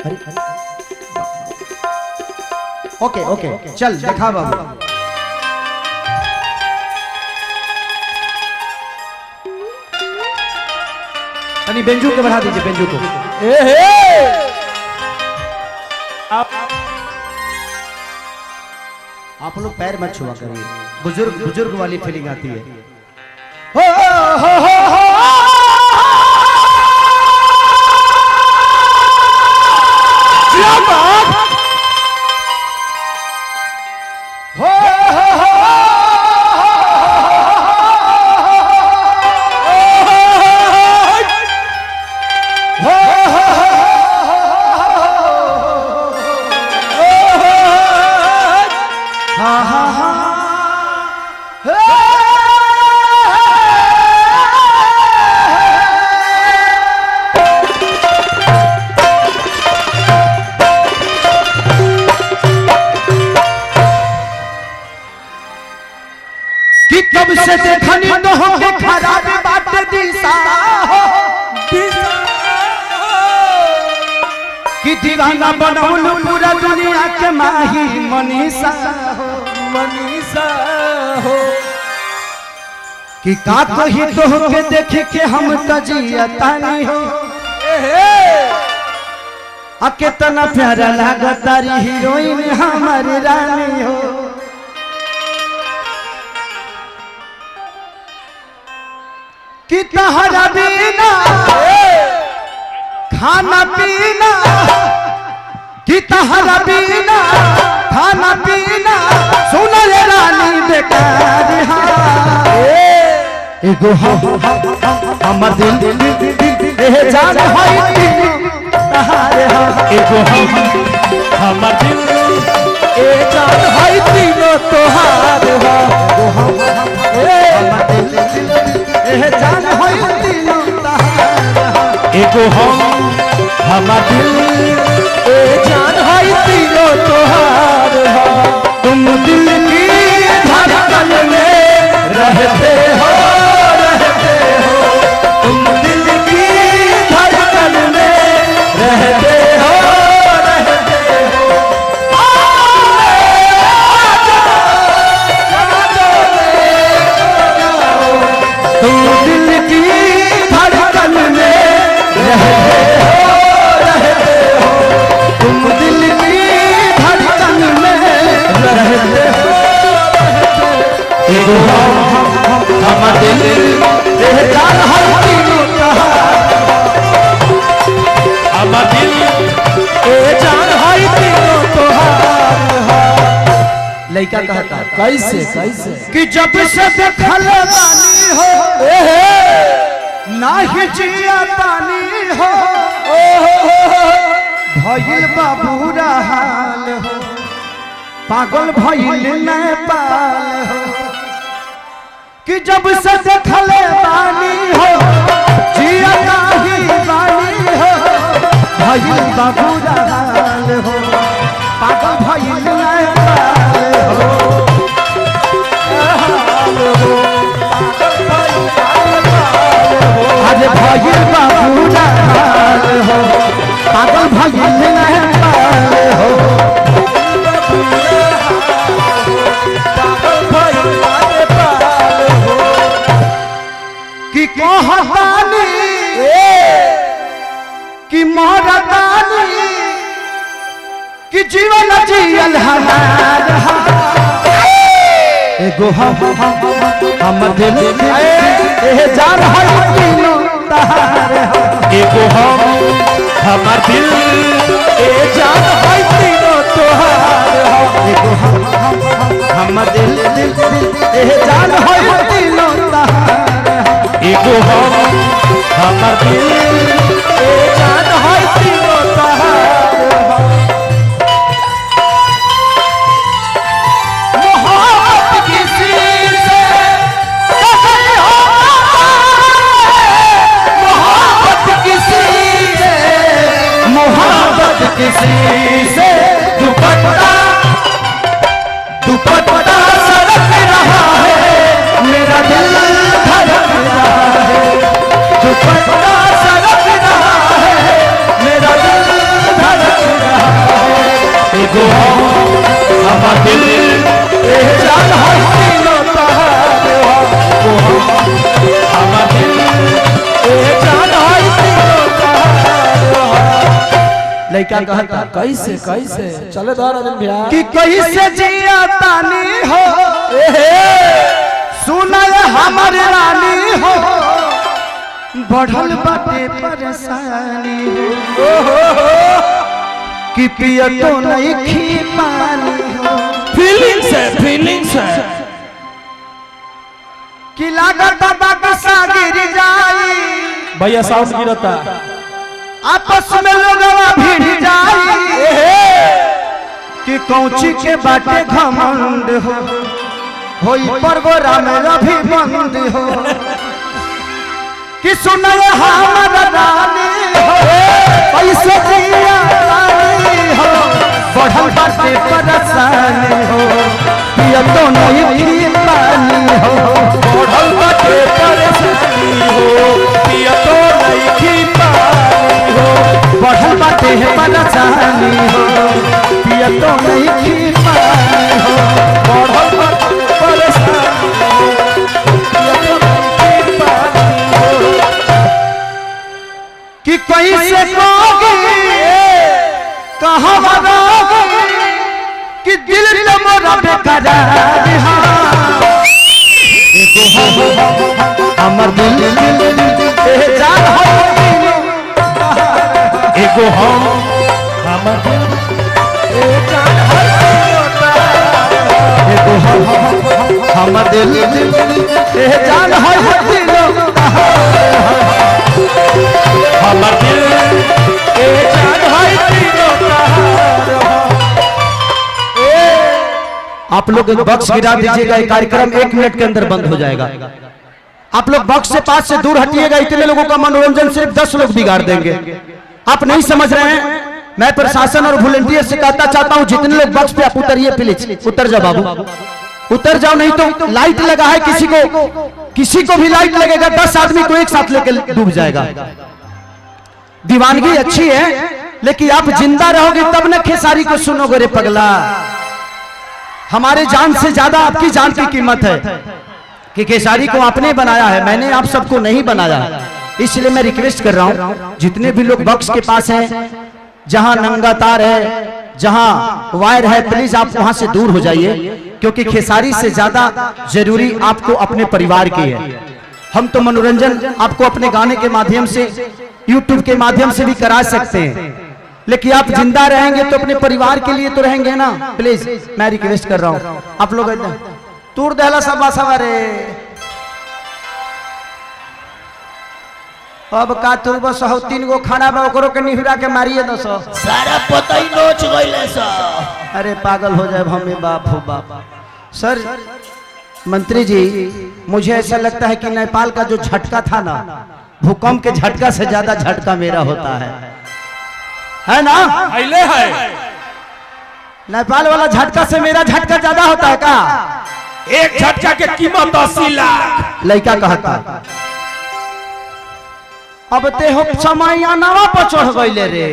अरे ओके ओके चल देखा बाबू। तनी बेंजू के बढ़ा दीजिए, बेंजू को। ए हे आप लोग पैर मत छुआ करिए, बुजुर्ग बुजुर्ग वाली फीलिंग आती है। हो हो हो हो हो हो हा हा हा कि कब से देखनी तो हो के खराब बाट दिशा हो, कि दीवाना बनौल पूरा दुनिया के माही मनीषा हो, मनीषा हो। कि का कही तो हो के देख के हम तजिया तानी हो। ए हे आ केतना प्यारा लागतारी हीरोइन हमारी रानी हो। कि तहरा बिना खाना पीना, कि तहरा बिना खाना पीना सुन रे रानी बेकार हा। एगो हम दिल ए जान होई तहारे हा। एगो हम हमर दिल ए जान है तीनों तोहार हो। एगो हम दिल ए जान होई तीनों तहारे हा। एगो हम हमर दिल ए जान है तीनों तोहार हो। तुम दिल की धड़कन में रहते हो, रहते हो, तुम दिल की धड़कन में रहते हो, रहते हो। तुम दिल की धड़कन में रहते हो, रहते हो, तुम दिल की धड़कन में रहते हो। एगो हम दिल ए जान हर तीनों तहार। हमर दिल ए जान है तीनों तोहार हो। लड़का कहता कैसे कैसे कि जब से देखल बानी हो, ए हे नाही जिया तानी हो, ओ हो हो हो। भइल बाबूरा हाल हो, पागल भइल नेपाल हो। कि जब से देखल बानी हो, जिया नाही बानी हो, भइल बाबूरा हाल हो, पागल भइल नेपाल हो। अरे भइल बाबूरा हाल हो, पागल भइल नेपाल हो। कि कहतानी कि मरतानी कि जीवन जियल हमार हा। एगो हम दिल ए जान हर तीनों तहार हा। एगो हम हमर दिल ए जान है तीनों तोहार हो। एगो हम दिल ए जान हर तीनों तहार हा। एगो हम हमर दिल ए जान है तीनों तोहार हो। मोहब्बत किसी से नहीं होता है, मोहब्बत किसी से, मोहब्बत किसी से दुपट्टा दुपट्टा सरक रहा है, मेरा दिल धड़क रहा है, दुपट्टा सरक रहा है, मेरा दिल धड़क लड़का कहता कैसे कैसे चले दो राजन भैया कि कैसे जिया तानी हो, सुनल हमर रानी हो, बढ़ल बाटे परेशानी हो, कि पिया तो नहीं खी पानी हो, फीलिंग्स है, फीलिंग्स है। कि लागत बक्सा गिर जाई, भैया साउंड गिरता, आपस में लोगवा भिड़ जाई, कि कौची के बाटे घमंड हो, होई परगोरा में अभी बंद हो, कि सुनल हमर रानी हो, पैसे जिया रानी हो, बढ़ल बाटे परेशानी हो, पिया तो नहीं पी पानी हो, बढ़ल बाटे परेशानी हो, पिया तो नहीं खी पानी हो, बढ़ल बाटे परेशानी हो, पिया तो नहीं खी पानी हो, बढ़ल बाटे परेशानी हो, पिया तो नहीं खी पानी हो। कि कैसे कोगी कहाँ रोगी, कि दिल तो मोरा बेकरार है, एगो हमर दिल ए जान हो, एगो हम हमर दिल ए जान हो, एगो हमर दिल ए जान हो, हमर दिल ए जान हो, तीनों तहार हो। आप लोग एक बॉक्स गिरा दीजिएगा, ये कार्यक्रम 1 मिनट के अंदर बंद हो जाएगा। आप लोग बॉक्स से पास से दूर हटिएगा, इतने लोगों का मनोरंजन सिर्फ 10 लोग बिगाड़ देंगे। आप नहीं समझ रहे हैं। मैं प्रशासन और वॉलंटियर से कहना चाहता हूं, जितने लोग बॉक्स पे आप उतरिए, प्लीज उतर जाओ बाबू, उतर जाओ, नहीं तो लाइट लगा है किसी को, किसी को भी लाइट लगेगा, 10 आदमी को एक साथ लेकर डूब जाएगा। दीवानगी अच्छी है, लेकिन आप जिंदा रहोगे तब न खेसारी को सुनोगे रे पगला। हमारे जान से ज्यादा आपकी जान की कीमत है कि खेसारी को आपने बनाया है, मैंने आप सबको नहीं बनाया। इसलिए मैं रिक्वेस्ट कर रहा हूं, जितने भी लोग बॉक्स के पास हैं, जहां नंगा तार है, जहां वायर है, प्लीज आप वहां से दूर हो जाइए, क्योंकि खेसारी से ज्यादा जरूरी आपको अपने परिवार की है। हम तो मनोरंजन आपको अपने गाने के माध्यम से, यूट्यूब के माध्यम से भी करा सकते हैं, लेकिन आप जिंदा रहेंगे तो अपने परिवार के लिए तो रहेंगे ना। प्लीज मैं रिक्वेस्ट कर रहा हूं, आप लोग तूर दहला सब सवारे अब का तू बस हो, 3 गो खाना बा ओकरो के निहुरा के मारिए दसो, सारा पतई नोच गइले स। अरे पागल हो जाए हमें, बाप हो बाप। सर मंत्री जी, मुझे ऐसा लगता है कि नेपाल का जो झटका था ना, भूकंप के झटका से ज्यादा झटका मेरा होता है ना? अइले है नेपाल वाला झटका से मेरा झटका ज्यादा होता है का? एक झटका के कीमत 80 लाख। लड़का कहता अब ते हो समय नवा पर चढ़ गईले रे,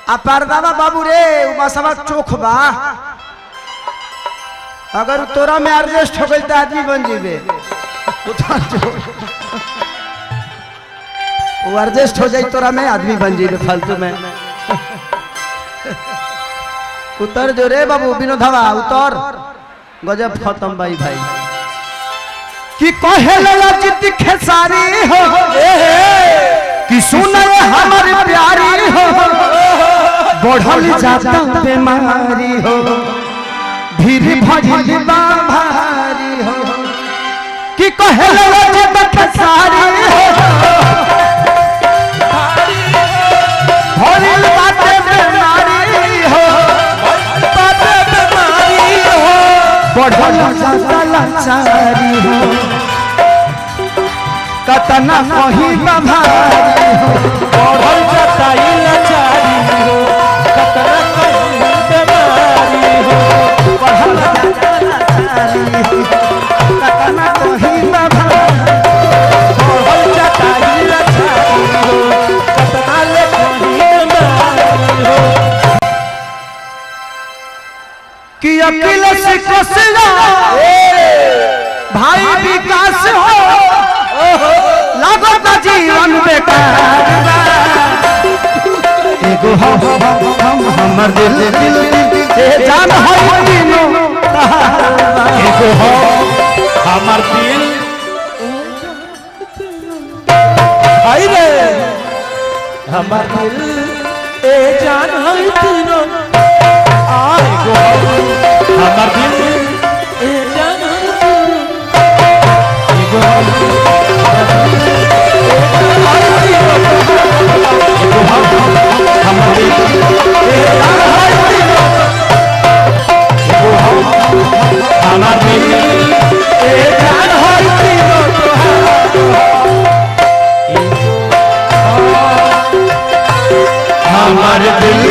आ परदावा बाबू रे उमा चोख बा, अगर तोरा में एडजस्ट हो गई तो आदमी बन जीबे, वो एडजस्ट हो जाई तोरा में आदमी बन जीबे, फालतू में उतर जो रे बाबू विनोदवा उतर, गजब खत्म भाई भाई। कि कहे लजित खेसारी हो, कि सुन हमर प्यारी हो, बढ़ल जाता बीमारी हो, भीड़ भइल बा भारी हो, कि कहे लजित खेसारी हो, भइल बाटे बीमारी हो, बाटे बीमारी हो, बढ़ल जाता लाचारी हो, कतना कहीं भारी हो, बढ़ल जाता लाचारी हो, कतना कहीं बीमारी हो, बढ़ल जाता लाचारी हो, कतना कहीं भारी, बढ़ल जाता लाचारी हो, कतना ले कहीं बीमारी हो। कि अखिलेश कोसला भाई विकास हो, लागत जीवन में एगो हम हम हमर दिल दिल ए जान है तीनों तहार। एगो हम हमर दिल आई रे हमर दिल ए जान है तीनों आई गो हमर दिल ए जान है तीनों एगो हम हमर दिल ए जान है तीनों हमर दिल